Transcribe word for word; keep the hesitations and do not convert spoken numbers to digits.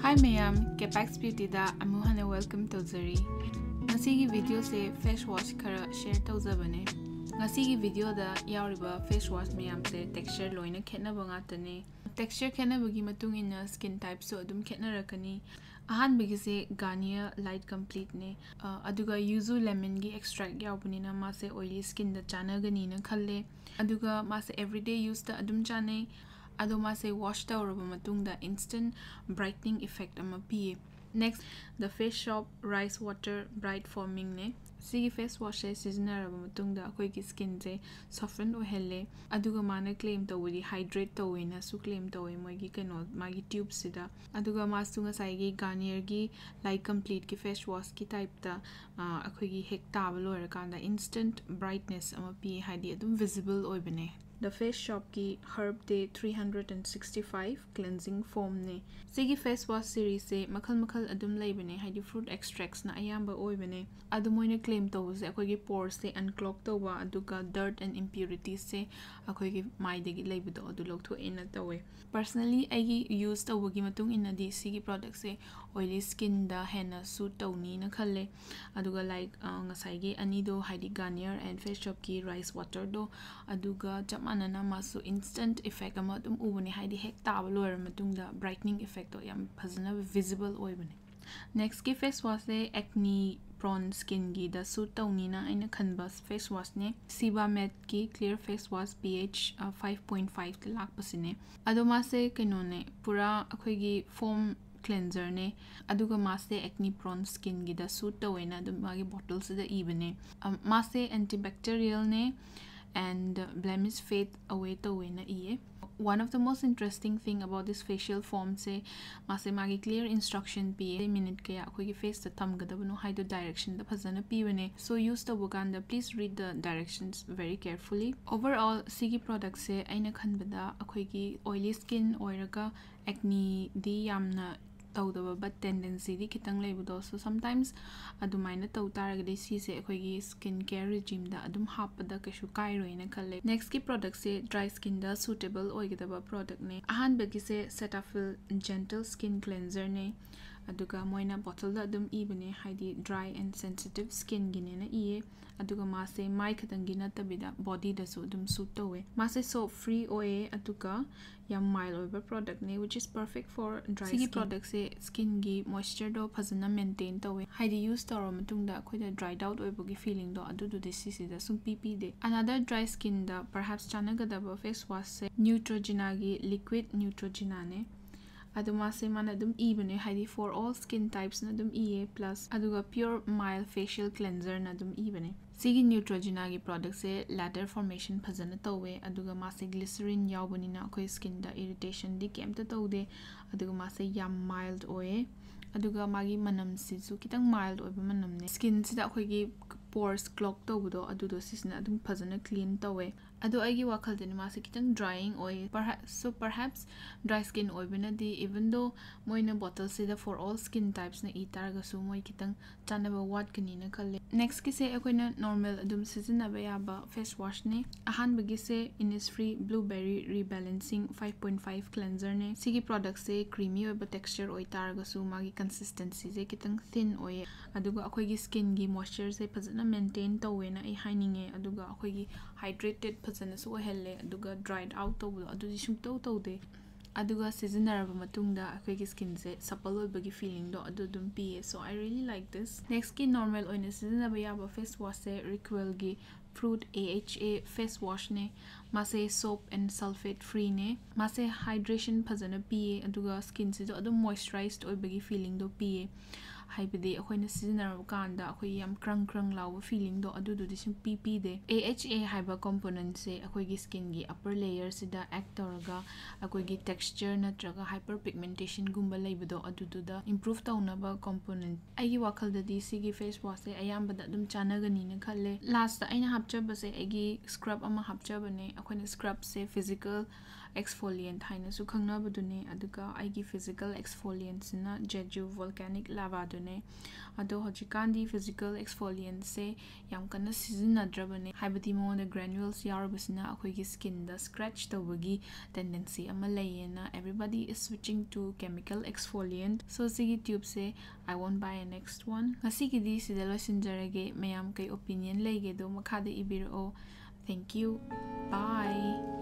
Hi ꯃꯌꯥꯝ, Capex Beautyꯗ ꯑꯃꯨꯛ ꯍꯟꯅ welcome ꯇꯧꯖꯔꯤ꯫ ꯉꯁꯤꯒꯤ videoꯁꯦ face wash ꯈꯔ share ꯇꯧꯖꯕꯅꯦ꯫ ꯉꯁꯤꯒꯤ videoꯗ ꯌꯥꯎꯔꯤꯕ face wash ꯃꯌꯥꯝꯁꯦ texture ꯂꯣꯏꯅ ꯈꯦꯠꯅꯕ ꯉꯥꯛꯇꯅꯦ꯫ Texture ꯈꯦꯠꯅꯕꯒꯤ ꯃꯇꯨꯡ ꯏꯟꯅ skin typeꯁꯨ ꯑꯗꯨꯝ ꯈꯦꯠꯅꯔꯛꯀꯅꯤ꯫ ꯑꯍꯥꯟꯕꯒꯤꯁꯦ Garnier Lite Completeꯅꯦ꯫ ꯑ, ꯑꯗꯨꯒ Yuzu Lemonꯒꯤ extract ꯌꯥꯎꯕꯅꯤꯅ ꯃꯥꯁꯦ oily skinꯗ ꯆꯥꯟꯅꯒꯅꯤꯅ ꯈꯜꯂꯦ꯫ ꯑꯗꯨꯒ ꯃꯥꯁꯦ everyday useꯇ ꯑꯗꯨꯝ ꯆꯥꯟꯅꯩ꯫ ꯑꯗꯣ ꯃꯥꯁꯦ wash ꯇꯧꯔꯕ ꯃꯇꯨꯡꯗ instant brightening effect ꯑꯃ ꯄꯤꯌꯦ꯫ Next, The Face Shop Rice Water Bright Foamingꯅꯦ꯫ ꯁꯤꯒꯤ face washꯁꯦ ꯁꯤꯖꯤꯟꯅꯔꯕ ꯃꯇꯨꯡꯗ ꯑꯩꯈꯣꯏꯒꯤ skinꯁꯦ soften ꯑꯣꯏꯍꯜꯂꯦ꯫ ꯑꯗꯨꯒ ꯃꯥꯅ claim ꯇꯧꯕꯗꯤ hydrate ꯇꯧꯋꯦꯅꯁꯨ claim ꯇꯧꯋꯦ ꯃꯣꯏꯒꯤ ꯀꯩꯅꯣ, ꯃꯥꯒꯤ tubeꯁꯤꯗ꯫ ꯑꯗꯨꯒ ꯃꯥꯁꯨ ꯉꯁꯥꯏꯒꯤ Garnierꯒꯤ Lite Completeꯀꯤ face washꯀꯤ typeꯇ, ꯑ, ꯑꯩꯈꯣꯏꯒꯤ ꯍꯦꯛ ꯇꯥꯕ ꯂꯣꯏꯔꯀꯥꯟꯗ instant brightness ꯑꯃ ꯄꯤ, ꯍꯥꯏꯗꯤ ꯑꯗꯨꯝ visible ꯑꯣꯏꯕꯅꯦ꯫ The Face Shopꯀꯤ Herb Day three hundred and sixty five cleansing foamꯅꯦ꯫ ꯁꯤꯒꯤ face wash seriesꯁꯦ ꯃꯈꯜ ꯃꯈꯜ ꯑꯗꯨꯝ ꯂꯩꯕꯅꯦ, ꯍꯥꯏꯗꯤ fruit extractsꯅ ꯑꯌꯥꯝꯕ ꯑꯣꯏꯕꯅꯦ꯫ ꯑꯗꯨ ꯃꯣꯏꯅ claim ꯇꯧꯕꯁꯦ ꯑꯩꯈꯣꯏꯒꯤ poresꯁꯦ unclog ꯇꯧꯕ, ꯑꯗꯨꯒ dirt and impuritiesꯁꯦ ꯑꯩꯈꯣꯏꯒꯤ ꯃꯥꯏꯗꯒꯤ ꯂꯩꯕꯗꯣ ꯑꯗꯨ ꯂꯧꯊꯣꯛꯑꯦꯅ ꯇꯧꯋꯦ꯫ Personally ꯑꯩꯒꯤ use ꯇꯧꯕꯒꯤ ꯃꯇꯨꯡ ꯏꯟꯅꯗꯤ ꯁꯤꯒꯤ productꯁꯦ oily skinꯗ ꯍꯦꯟꯅ suit ꯇꯧꯅꯤꯅ ꯈꯜꯂꯦ꯫ ꯑꯗꯨꯒ like, ꯑ, ꯉꯁꯥꯏꯒꯤ ꯑꯅꯤꯗꯣ, ꯍꯥꯏꯗꯤ Garnier and Face Shopꯀꯤ rice waterꯗꯣ, ꯑꯗꯨꯒ ꯆꯞ ꯃꯥꯟꯅꯅ ꯃꯥꯁꯨ instant effect ꯑꯃ ꯑꯗꯨꯝ ꯎꯕꯅꯦ, ꯍꯥꯏꯗꯤ ꯍꯦꯛ ꯇꯥꯕ ꯂꯣꯏꯔ ꯃꯇꯨꯡꯗ brightening effectꯇꯣ ꯌꯥꯝ ꯐꯖꯅ visible ꯑꯣꯏꯕꯅꯦ꯫ Nextꯀꯤ face washꯁꯦ acne prone skinꯒꯤꯗ suit ꯇꯧꯅꯤꯅ ꯑꯩꯅ ꯈꯟꯕ face washꯅꯦ꯫ Sebamed ꯀꯤ Clear Face Wash pH, ꯑ, five point fiveꯇ ꯂꯥꯛꯄꯁꯤꯅꯦ꯫ ꯑꯗꯣ ꯃꯥꯁꯦ ꯀꯩꯅꯣꯅꯦ, ꯄꯨꯔꯥ ꯑꯩꯈꯣꯏꯒꯤ foam cleanserꯅꯦ꯫ ꯑꯗꯨꯒ ꯃꯥꯁꯦ acne prone skinꯒꯤꯗ suit ꯇꯧꯋꯦꯅ ꯑꯗꯨꯝ ꯃꯥꯒꯤ bottlesꯁꯤꯗ ꯏꯕꯅꯦ꯫ ꯑ, ꯃꯥꯁꯦ antibacterialꯅꯦ and blemish fade away ꯇꯧꯋꯦꯅ ꯏꯌꯦ꯫ One of the most interesting thing about this facial foamꯁꯦ, ꯃꯥꯁꯦ ꯃꯥꯒꯤ clear instruction ꯄꯤꯌꯦ, minute ꯀꯌꯥ ꯑꯩꯈꯣꯏꯒꯤ faceꯇ ꯊꯝꯒꯗꯕꯅꯣ ꯍꯥꯏꯗꯣ directionꯗ ꯐꯖꯅ ꯄꯤꯕꯅꯦ꯫ So use ꯇꯧꯕ ꯀꯥꯟꯗ please read the directions very carefully. Overall ꯁꯤꯒꯤ productꯁꯦ ꯑꯩꯅ ꯈꯟꯕꯗ ꯑꯩꯈꯣꯏꯒꯤ oily skin ꯑꯣꯏꯔꯒ acneꯗꯤ ꯌꯥꯝꯅ ꯇꯧꯗꯕ, but tendencyꯗꯤ ꯈꯤꯇꯪ ꯂꯩꯕꯗꯣ. So sometimes ꯑꯗꯨꯃꯥꯏꯅ ꯇꯧ ꯇꯥꯔꯒꯗꯤ ꯁꯤꯁꯦ ꯑꯩꯈꯣꯏꯒꯤ skin care regimeꯗ ꯑꯗꯨꯝ ꯍꯥꯞꯄꯗ ꯀꯩꯁꯨ ꯀꯥꯏꯔꯣꯏꯅ ꯈꯜꯂꯦ. Nextꯀꯤ productꯁꯦ dry skinꯗ suitable ꯑꯣꯏꯒꯗꯕ productꯅꯦ. ꯑꯍꯥꯟꯕꯒꯤꯁꯦ Cetaphil Gentle Skin Cleanserꯅꯦ. ꯑꯗꯨꯒ ꯃꯣꯏꯅ bottleꯗ ꯑꯗꯨꯝ ꯏꯕꯅꯦ, ꯍꯥꯏꯗꯤ dry and sensitive skinꯒꯤꯅꯦꯅ ꯏꯌꯦ. ꯑꯗꯨꯒ ꯃꯥꯁꯦ ꯃꯥꯏ ꯈꯛꯇꯪꯒꯤ ꯅꯠꯇꯕꯤꯗ bodyꯗꯁꯨ ꯑꯗꯨꯝ suit ꯇꯧꯋꯦ. ꯃꯥꯁꯦ soap free ꯑꯣꯏꯌꯦ, ꯑꯗꯨꯒ ꯌꯥꯝ mild ꯑꯣꯏꯕ productꯅꯦ, which is perfect for dry skin. ꯁꯤꯒꯤ productꯁꯦ skinꯒꯤ moistureꯗꯣ ꯐꯖꯅ maintain ꯇꯧꯋꯦ, ꯍꯥꯏꯗꯤ use ꯇꯧꯔ ꯃꯇꯨꯡꯗ ꯑꯩꯈꯣꯏꯗ dried out ꯑꯣꯏꯕꯒꯤ feelingꯗꯣ ꯑꯗꯨꯗꯨꯗꯤ ꯁꯤꯁꯤꯗ ꯁꯨꯡꯄꯤ ꯄꯤꯗꯦ. Another dry skinꯗ perhaps ꯆꯥꯟꯅꯒꯗꯕ face washꯁꯦ Neutrogenaꯒꯤ liquid Neutrogenaꯅꯦ. ꯑꯗꯣ ꯃꯥꯁꯦ ꯃꯥꯅ ꯑꯗꯨꯝ ꯏꯕꯅꯦ, ꯍꯥꯏꯗꯤ for all skin typesꯅ ꯑꯗꯨꯝ ꯏꯌꯦ, plus ꯑꯗꯨꯒ pure mild facial cleanserꯅ ꯑꯗꯨꯝ ꯏꯕꯅꯦ. ꯁꯤꯒꯤ Neutrogenaꯒꯤ productꯁꯦ lateral formation ꯐꯖꯅ ꯇꯧꯋꯦ, ꯑꯗꯨꯒ ꯃꯥꯁꯦ glycerin ꯌꯥꯎꯕꯅꯤꯅ ꯑꯩꯈꯣꯏ skinꯗ irritationꯗꯤ ꯀꯩꯝꯇ ꯇꯧꯗꯦ, ꯑꯗꯨꯒ ꯃꯥꯁꯦ ꯌꯥꯝ mild ꯑꯣꯏꯌꯦ, ꯑꯗꯨꯒ ꯃꯥꯒꯤ ꯃꯅꯝꯁꯤꯁꯨ ꯈꯤꯇꯪ mild ꯑꯣꯏꯕ ꯃꯅꯝꯅꯦ. Skinꯁꯤꯗ ꯑꯩꯈꯣꯏꯒꯤ pores clog ꯇꯧꯕꯗꯣ ꯑꯗꯨꯗꯣ ꯁꯤꯁꯤꯅ ꯑꯗꯨꯝ ꯐꯖꯅ clean ꯇꯧꯋꯦ. ꯑꯗꯣ ꯑꯩꯒꯤ ꯋꯥꯈꯜꯗꯅꯤ ꯃꯥꯁꯦ ꯈꯤꯇꯪ drying ꯑꯣꯏ, perhaps, so perhaps dry skin ꯑꯣꯏꯕꯅꯗꯤ, even though ꯃꯣꯏꯅ bottleꯁꯤꯗ for all skin typesꯅ ꯏ ꯇꯥꯔꯒꯁꯨ ꯃꯣꯏ ꯈꯤꯇꯪ ꯆꯥꯟꯅꯕ ꯋꯥꯠꯀꯅꯤꯅ ꯈꯜꯂꯦ. Nextꯀꯤꯁꯦ ꯑꯩꯈꯣꯏꯅ normal ꯑꯗꯨꯝ ꯁꯤꯖꯤꯟꯅꯕ ꯌꯥꯕ face washꯅꯦ. ꯑꯍꯥꯟꯕꯒꯤꯁꯦ Innisfree Blueberry Rebalancing five point five cleanserꯅꯦ. ꯁꯤꯒꯤ productꯁꯦ creamy ꯑꯣꯏꯕ texture ꯑꯣꯏ ꯇꯥꯔꯒꯁꯨ ꯃꯥꯒꯤ consistencyꯁꯦ ꯈꯤꯇꯪ thin ꯑꯣꯏꯌꯦ, ꯑꯗꯨꯒ ꯑꯩꯈꯣꯏꯒꯤ skinꯒꯤ moistureꯁꯦ ꯐꯖꯅ maintain ꯇꯧꯋꯦꯅ ꯑꯩ ꯍꯥꯏꯅꯤꯡꯉꯦ, ꯑꯗꯨꯒ ꯑꯩꯈꯣꯏꯒꯤ hydrated ꯐꯖꯅꯁꯨ ꯑꯣꯏꯍꯜꯂꯦ, ꯑꯗꯨꯒ dried out ꯇꯧꯕꯗꯣ ꯑꯗꯨꯗꯤ ꯁꯨꯡꯇꯧ ꯇꯧꯗꯦ, ꯑꯗꯨꯒ ꯁꯤꯖꯤꯟꯅꯔꯕ ꯃꯇꯨꯡꯗ ꯑꯩꯈꯣꯏꯒꯤ skinꯁꯦ supple ꯑꯣꯏꯕꯒꯤ feelingꯗꯣ ꯑꯗꯨ ꯑꯗꯨꯝ ꯄꯤꯌꯦ. So I really like this. Nextꯀꯤ normal ꯑꯣꯏꯅ ꯁꯤꯖꯤꯟꯅꯕ ꯌꯥꯕ face washꯁꯦ Requellꯒꯤ Fruit A H A face washꯅꯦ. ꯃꯥꯁꯦ soap and sulfate freeꯅꯦ. ꯃꯥꯁꯦ hydration ꯐꯖꯅ ꯄꯤꯌꯦ, ꯑꯗꯨꯒ skinꯁꯤꯁꯨ ꯑꯗꯨꯝ moisturized ꯑꯣꯏꯕꯒꯤ feelingꯗꯣ ꯄꯤꯌꯦ. ꯍꯥꯏꯕꯗꯤ ꯑꯩꯈꯣꯏꯅ ꯁꯤꯖꯤꯟꯅꯔꯕ ꯀꯥꯟꯗ ꯑꯩꯈꯣꯏ ꯌꯥꯝ ꯀ꯭ꯔꯪ ꯀ꯭ꯔꯪ ꯂꯥꯎꯕ feelingꯗꯣ ꯑꯗꯨꯗꯨꯗꯤ ꯁꯨꯝ ꯄꯤ ꯄꯤꯗꯦ꯫ A H A ꯍꯥꯏꯕ componentꯁꯦ ꯑꯩꯈꯣꯏꯒꯤ skinꯒꯤ upper layerꯁꯤꯗ act ꯇꯧꯔꯒ ꯑꯩꯈꯣꯏꯒꯤ texture ꯅꯠꯇ꯭ꯔꯒ hyperpigmentationꯒꯨꯝꯕ ꯂꯩꯕꯗꯣ ꯑꯗꯨꯗꯨꯗ improve ꯇꯧꯅꯕ component꯫ ꯑꯩꯒꯤ ꯋꯥꯈꯜꯗꯗꯤ ꯁꯤꯒꯤ face washꯁꯦ ꯑꯌꯥꯝꯕꯗ ꯑꯗꯨꯝ ꯆꯥꯟꯅꯒꯅꯤꯅ ꯈꯜꯂꯦ꯫ Lastꯇ ꯑꯩꯅ ꯍꯥꯞꯆꯕꯁꯦ ꯑꯩꯒꯤ scrub ꯑꯃ ꯍꯥꯞꯆꯕꯅꯦ꯫ ꯑꯩꯈꯣꯏꯅ scrubꯁꯦ physical exfoliant ꯍꯥꯏꯅꯁꯨ ꯈꯪꯅꯕꯗꯨꯅꯦ꯫ ꯑꯗꯨꯒ ꯑꯩꯒꯤ physical exfoliantꯁꯤꯅ Jeju volcanic lavaꯗꯨꯅꯦ꯫ ꯑꯗꯣ ꯍꯧꯖꯤꯛꯀꯥꯟꯗꯤ physical exfoliantꯁꯦ ꯌꯥꯝ ꯀꯟꯅ ꯁꯤꯖꯤꯟꯅꯗ꯭ꯔꯕꯅꯦ, ꯍꯥꯏꯕꯗꯤ ꯃꯉꯣꯟꯗ granules ꯌꯥꯎꯔꯕꯁꯤꯅ ꯑꯩꯈꯣꯏꯒꯤ skinꯗ scratch ꯇꯧꯕꯒꯤ tendency ꯑꯃ ꯂꯩꯌꯦꯅ everybody is switching to chemical exfoliant꯫ So ꯁꯤꯒꯤ tubeꯁꯦ I won't buy a next one꯫ ꯉꯁꯤꯒꯤꯗꯤ ꯁꯤꯗ ꯂꯣꯏꯁꯤꯟꯖꯔꯒꯦ꯫ ꯃꯌꯥꯝ ꯀꯩ opinion ꯂꯩꯒꯦꯗꯣ ꯃꯈꯥꯗ ꯏꯕꯤꯔꯛꯑꯣ꯫ Thank you꯫ Bye꯫